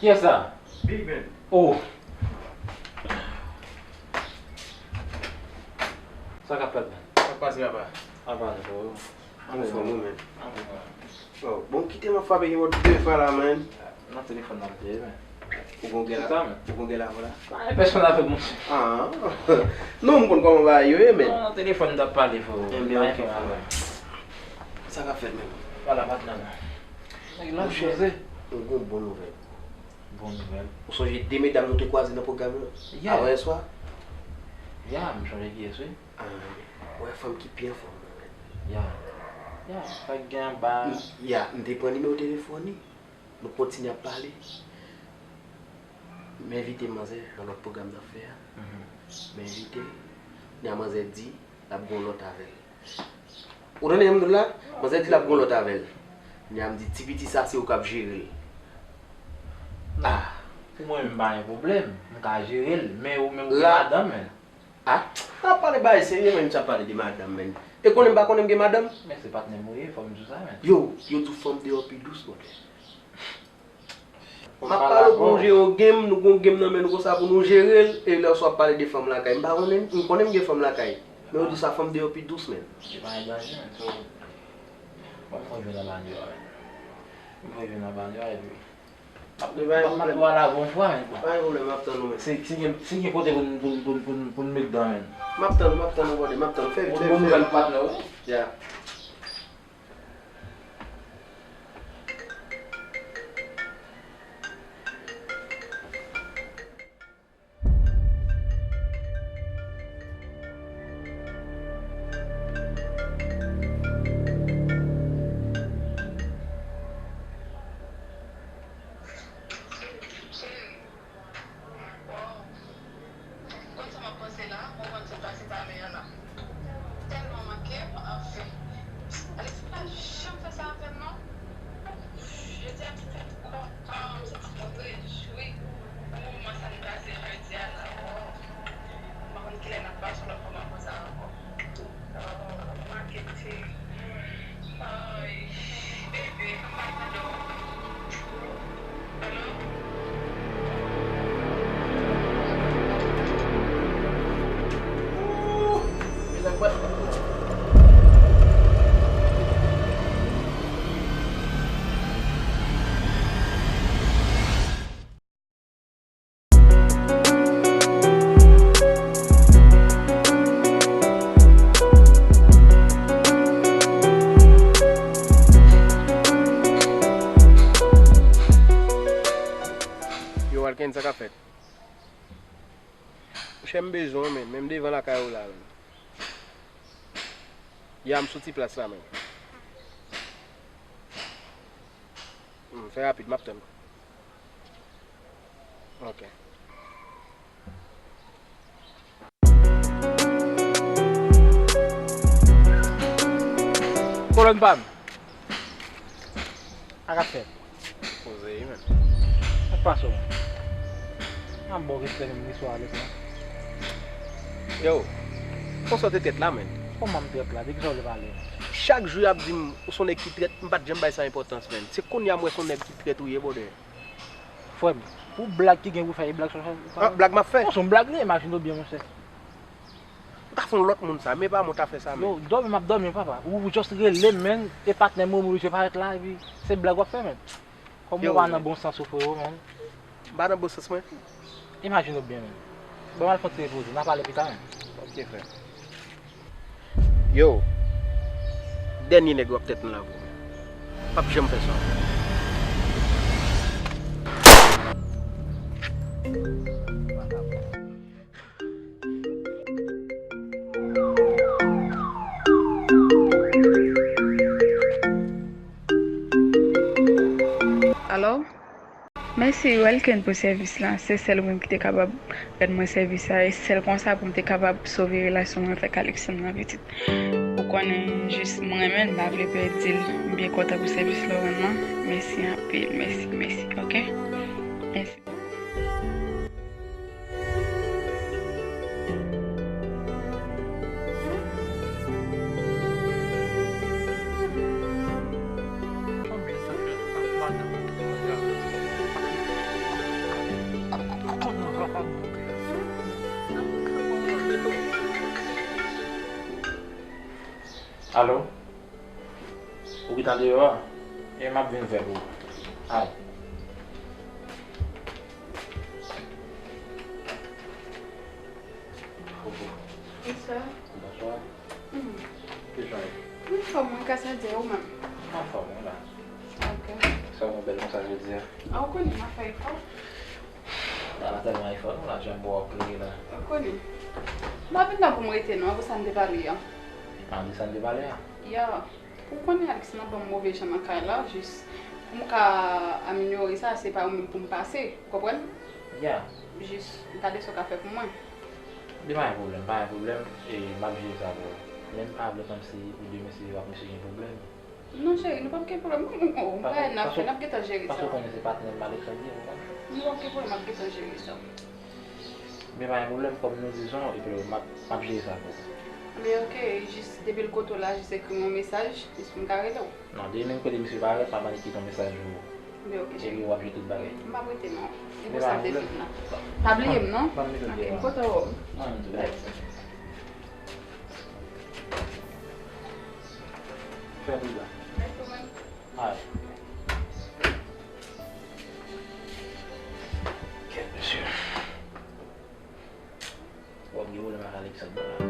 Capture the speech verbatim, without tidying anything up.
Kiyès sa? Big man. Oh. Sa k ap fèt, man? Sa k pase, papa? Apa, frè? Anfòm, wi, man. Oh, bon, kite m ap frape gen de fwa la, man. Nan telefòn nan m te ye, man. Ou gon gèl la? Ou gon gèl la, vwala. Pa gen pèsonn avè m, monchè. Ah. Non, m konn kòman bagay yo ye, man. Non, nan telefòn m t ap pale, frè. Ebyen, ok, frè. Sa k ap fèt, man? Vwala, patnè, man. Nèg la poze. M gon bon nouvèl. Bon nouvèl. Ou sonje de medam nou te kwaze nan pwogram yo? Yeah. Avan yè swa? Yeah, m sonje kiyès, wi. Ah, ou wè fanm ki pi anfòm nan, man. Ya. Ya, sa k gen anba. Ya, m te pran nimewo telefòn li. Nou kontinye ap pale. M envite manzè nan lòt pwogram n ap fè a. Mhm. M envite l. Kounye a manzè di l ap gen yon lòt avè l. Ou tande jan m di w la? Manzè di l ap gen yon lòt avè l. Kounye a m di, ti piti sa, se ou k ap jere l. Non. Ah. Pou mwen menm, m pa gen pwoblèm. M ka jere l. Men ou menm, ou gen madanm, men. Ah, n ap pale bagay serye, men, misye ap pale de madanm, men. E konnen m pa konnen m gen madanm? Men se patnè m ou ye, fò m di w sa, men. Yo, yo di w fanm deyò pi dous, brother. M ap pale w pou nou jere yon game, nou gon game nan men nou konsa pou nou jere l, e lè w swa ap pale de fanm lakay. M pa konnen, m konnen m gen fanm lakay, men yo di w sa fanm deyò pi dous, men. Se pa yon danje, men, so, bon, m fò jwenn anba deyò, men. M fò jwenn anba deyò, epi. M ap, m ap, m ap tou al avè w yon fwa, men. Pa gen pwoblèm, m ap tann ou, men. Si, si gen, si gen kote pou n, pou n, pou n, pou n, pou n met dan, men. M ap tann ou, m ap tann ou, brother, m ap tann ou. Fè vit, fè vit, fè vit. Bon nouvèl, patnè, wi. Ya. Konn sa m ap panse la, ou konn sa k pase pa men an la. Tèlman manke m, anfen. Alèx pa janm fè sa avè m non. Jodi a m santi m kontan, m santi m rejwi pou moman sa n pase jodi a la. Wow. M pa konn kilè n ap pase yon lòt moman konsa ankò. Oh, manke m cheri. Ay, bebe, m pa tande w. Alo? Ooh, e nèg mwen. Yo, Walken, sa k ap fèt? Monchè, m bezwen w, men, men m devan lakay ou la, men. Ya, m sou ti plas la, men. Hmm, fè rapid, m ap tann ou. Ok. Kolòn pa m. Sa k ap fèt? Poze wi, men. Sa k pase w, men? M ap ba w respè menm, li sou alèz la. Yo, konsa w te trèt la, men. Kòman m trèt la? De kisa w vle pale? Chak jou y ap di m ou se yon nèg ki trèt, m pa t janm bay sa enpòtans, men. Se kounye a m wè se yon nèg ki trèt ou ye, brother. Frè m, pou blag ki gen pou fè, e blag sa w fè? Ah, blag m ap fè? Non, se yon blag li ye, imajine w byen, monchè. M ta fè yon lòt moun sa, men pa mwen w ta fè sa, men. Yo, dòmi m ap dòmi, papa. Ou just rele m, men, e patnè m ou oblije parèt la, epi se blag w ap fè, men. Kòm ou pa nan bon sans ou, frero, men. M pa nan bon sans mwen? Imajine w byen, men. Ban m al fè yon ti repoze, n a pale pita, men. Ok, frè. Yo, dènye nèg w ap tèt nan lavi w. P ap janm fè sa ankò. Alo? Mèsi Welken pou sèvis la. Se sèl ou menm ki te kapab rann mwen sèvis sa. E sèl konsa pou m te kapab sove relasyon mwen avèk Alexandra pitit. Ou konnen jis mwen renmen l, m pa vle pèdi l. M byen kontan pou sèvis la w rann mwen. Mèsi anpil. Mèsi, mèsi. Ok? Mèsi. Alo? Ou gentan deyò a? E m ap vin fè pou ou. Al. Coucou. Bonswa. Bonswa. Hmm. Kijan w ye? Mwen anfòm, mwen ka sa di ou menm. Mwen anfòm, wi la. Ok. Sa w gen bèl konsa jodi a? A, ou konnen m ap fè efò. A, tèlman efò nou la, jan bò w ap plede la. Ou konnen. M pa vin la pou m rete non, pou sa n te pale a. A, de sa n te pale a? Ya. Ou konnen Alex nan ban m move jan nan kay la, jis pou m ka amelyore sa, se pa ou menm pou m pase, ou konprann? Ya. Jis, gade sa w ka fè pou mwen. Li pa gen pwoblèm, pa gen pwoblèm, e m ap jere sa pou ou. Men m pa vle kòmsi pou demen si w ak misye gen pwoblèm. Non, cheri, nou p ap gen pwoblèm. Ou, ou, ou, m pa wè n ap fè, n ap gentan jere sa. Paske w konnen se patnè m Alexandre ye, ou konprann? Nou p ap gen pwoblèm, m ap gentan jere sa. Men pa gen pwoblèm, kòm nou dizon, epi m ap, m ap jere sa pou ou. Men ok, jis depi l kote w la, jis ekri m yon mesaj, jis pou m ka rele w. Non, depi menm kote misye parèt, m ap annik kite yon mesaj pou ou. Men ok, cheri. Epi w ap jere tout bagay. M p ap rete non. E pou sa m te fin la. Pa bliye m non. Ban m mete l deyò. Ok, m kontan wè w. Ban m mete l deyò. Fè pi la. Mèsi ou menm. Ay. Kèt, mesye. W ap gen pwoblèm ak Alexandre la.